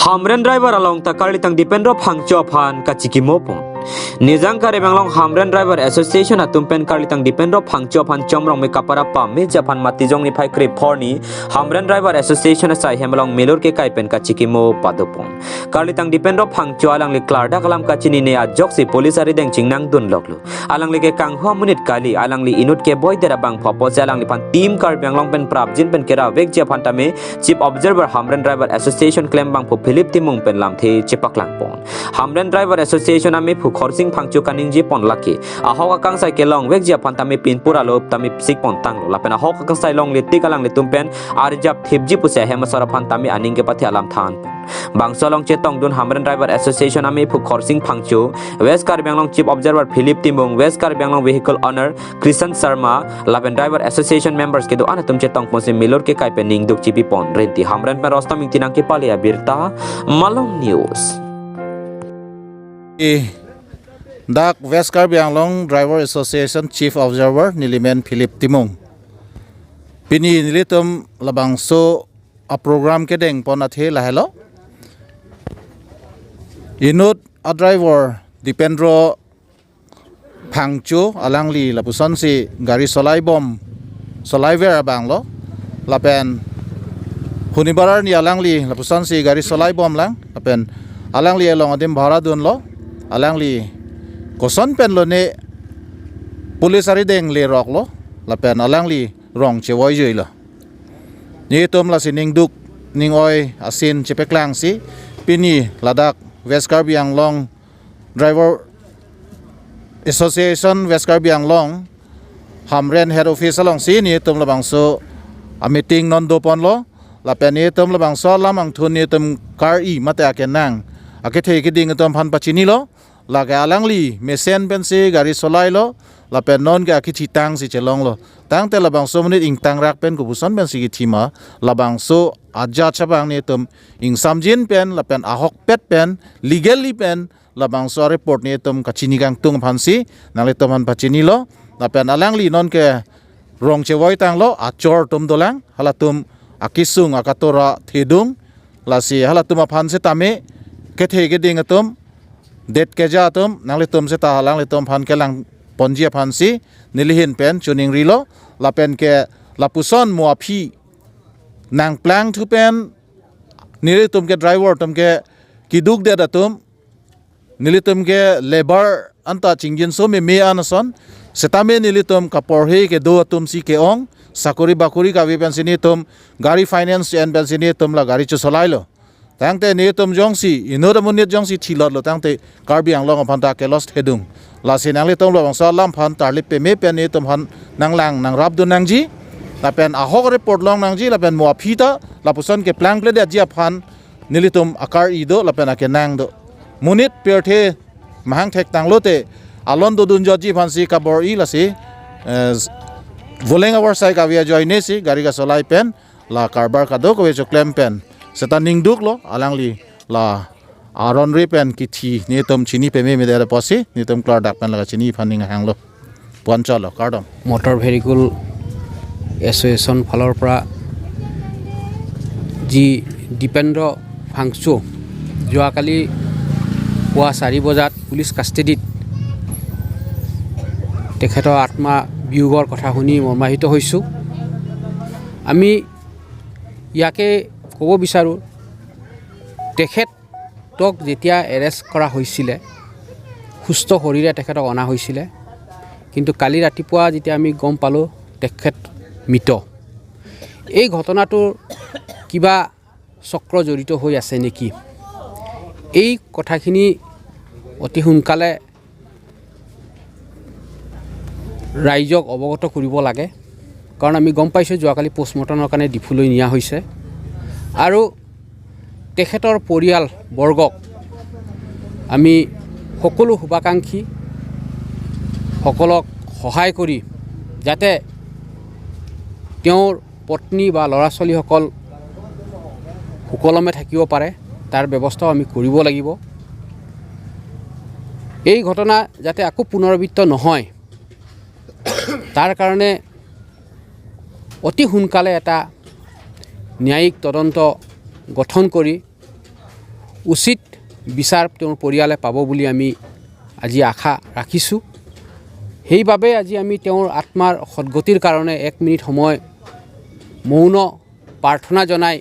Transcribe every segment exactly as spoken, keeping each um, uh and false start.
Hamren driver along ta Karlitang Dipendro Phangcho aphan kachikimo pon. Nijang Karbi Anglong Hamren Driver Association atum pen Karlitang Dipendro Phangcho aphan chomrong me kapara pameji aphan Matijong niphai krepho arni Hamren Driver Association asai hem along milur kekai pen kachikimo pado pon. Karlitang Dipendro Phangcho alangli klardak alam kachinine ajoksi police arideng chingnangdun loklo. Alangli ke kangho amonit kali, alangli inut keboi dera bangpho apotsi alangliphan Team Karbi Anglong pen prapjin pen kera vekji aphan tame Chief Observer Hamren Driver Association klem bangphu Philip Timung pen lamthe chepaklang pon. Hamren Driver Association amephu Khorsing Phangcho kaningje pon lake ahok akangsai kelong vekji aphan tame pinpur alo tame sik pon tanglo, lapen ahok akangsai longle tik alanglitum pen arjap thipji pusi ahem asor aphan tame aning kepathe alam than pon. Bangso along chetongdun Hamren Driver Association amephu Khorsing Phangcho, West Karbi Anglong Chief Observer Philip Timung, West Karbi Anglong Vehicle Owner Krishan Sharma, lapen Driver Association members kedo-an atum chetong ponsi milur kekai pen ningduk chipi pon. Rinti Hamren pen Rostam Ingti nangkepale abirta, Malong News. Eh, dak West Karbi Anglong Driver Association Chief Observer nelimen Philip Timung. Pini nelitum labangso a program kedeng pon athe lahelo. Inut a driver Dipendro Phangcho alangli lapusonsi gari solai bom, solai ver abang lo. Lapen hunibarar ni alangli lapusonsi gari solai bom lang. Lapen alangli along adim bhara dunlo. Alangli koson pen lone police arideng lerok lo. Lapen alangli rong chevoi jui lo. Netum lasi ningduk ning-oi asin chepeklangsi pini ladak West Karbi Anglong Driver Association West Karbi Anglong Hamren Head Office alongsi netum labangso a meeting non do ponlo. Lapen netum labangso alam angthun netum kar-i mate akenang akethe keding atum aphan pachinilo. Lake alangli mesen pensi gari solai lo, lapen non ke akithi tangsi chelong lo. Tangte labangso monit ingtangrak pen kopuson pensi kithi ma, labangso ajat chabang netum ingsamjin pen, lapen ahokpet pen, legally pen, labangso report netum kachini kangtung aphansi nanglitum aphan pachinilo. Lapen alangli non ke rong chevoi tanglo, achor atum dolang, halatum akesung akatora thedung, lasi halatum aphan setame kethe keding atum, det keja atum, nanglitum seta alanglitum aphan kelang ponji aphansi nelihin pen choningrilo. Lapen ke lapuson mo aphi nangplangthu pen nelitum ke driver atum ke keduk det atum, nelitum ke labour anta chingjinso meme an ason, setame nelitum kaporhe kedo atumsi ke-ong, sakori bakori kave pensi netum gari finance en pensi netum la gari chosolai lo. Tangte netum jongsi, inut amonit jongsi thilot lo tangte Karbi Anglong aphan ta ke loss thedung. Lasi nanglitum labangso alam aphan tarlip peme pen netum aphan nanglang nangrap dun nangji. Lapen ahok report long nangji, lapen mo aphi ta lapuson keplangpledetji aphan nelitum akar-i do, lapen akenang do. Monit pirthe mahang thek tanglote alon dodun jotji aphansi kabor-i lasi, eh, voleng avar sai kave ajoinesi gari kasolai pen la karbar kadokave choklem pen seta ningduk lo, alangli la aron re pen kithi netum chini peme mede apotsi netum klardak pen la kachini aphan ning hanglo. Puan chalo, kardom. Motor Vehicle Association ফালৰ পৰা যি দীপেন্দ্ৰ ফাংচু যোৱাকালি পুৱা চাৰি বজাত পুলিচ কাষ্টেডিত তেখেতৰ আত্মা বিয়োগৰ কথা শুনি মৰ্মাহিত হৈছোঁ। আমি ইয়াকে ক'ব বিচাৰোঁ, তেখেতক যেতিয়া এৰেষ্ট কৰা হৈছিলে, সুস্থ শৰীৰে তেখেতক অনা হৈছিলে, কিন্তু কালি ৰাতিপুৱা যেতিয়া আমি গম পালোঁ তেখেত মৃত। এই ঘটনাটোৰ কিবা চক্ৰ জড়িত হৈ আছে নেকি, এই কথাখিনি অতি সোনকালে ৰাইজক অৱগত কৰিব লাগে। কাৰণ আমি গম পাইছোঁ যোৱাকালি পোষ্টমৰ্টমৰ কাৰণে ডিফুলৈ নিয়া হৈছে আৰু তেখেতৰ পৰিয়ালবৰ্গক আমি সকলো শুভাকাংক্ষীসকলক সহায় কৰি যাতে তেওঁৰ পত্নী বা ল'ৰা ছোৱালীসকল সুকলমে থাকিব পাৰে, তাৰ ব্যৱস্থাও আমি কৰিব লাগিব। এই ঘটনা যাতে আকৌ পুনৰাবৃত্ত নহয়, তাৰ কাৰণে অতি সোনকালে এটা ন্যায়িক তদন্ত গঠন কৰি উচিত বিচাৰ তেওঁৰ পৰিয়ালে পাব বুলি আমি আজি আশা ৰাখিছোঁ। সেইবাবে আজি আমি তেওঁৰ আত্মাৰ সদগতিৰ কাৰণে এক মিনিট সময় মৌন প্ৰাৰ্থনা জনাই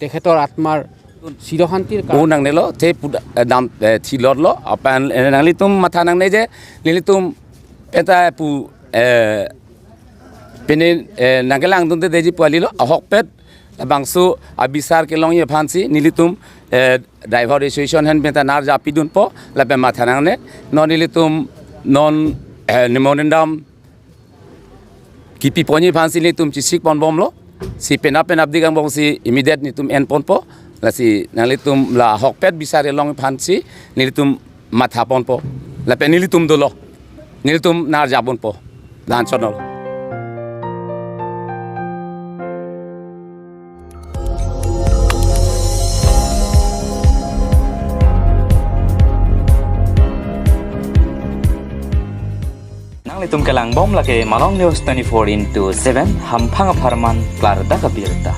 তেখেতৰ আত্মাৰ চিৰশান্তিৰ কাৰণে O nangnelo, te puda, eh, dam, eh, thilotlo, apan, eh, nanglitum matha nangne je, nelitum penta pu, eh, pene, eh, nangkelangdunde deji pu alilo, ahokpet, bangso abisar kelongji aphansi, nelitum, eh, Driver Association ahin penta nar japidunpo, lapen matha nangne, non nelitum, non, eh, memorandum, kipi ponji aphansi nelitum chisik ponbomlo. Si penap penap digang bongsi immediate nelitum en ponpo. Lasi nanglitum la ahokpet bisar kelong aphansi nelitum matha ponpo. Lapen nelitum dolo. Nelitum nar japponpo. Dan chonol. Nanglitum kelangbom lake Malong News twenty-four into seven, hamphang apharman klardak abirta.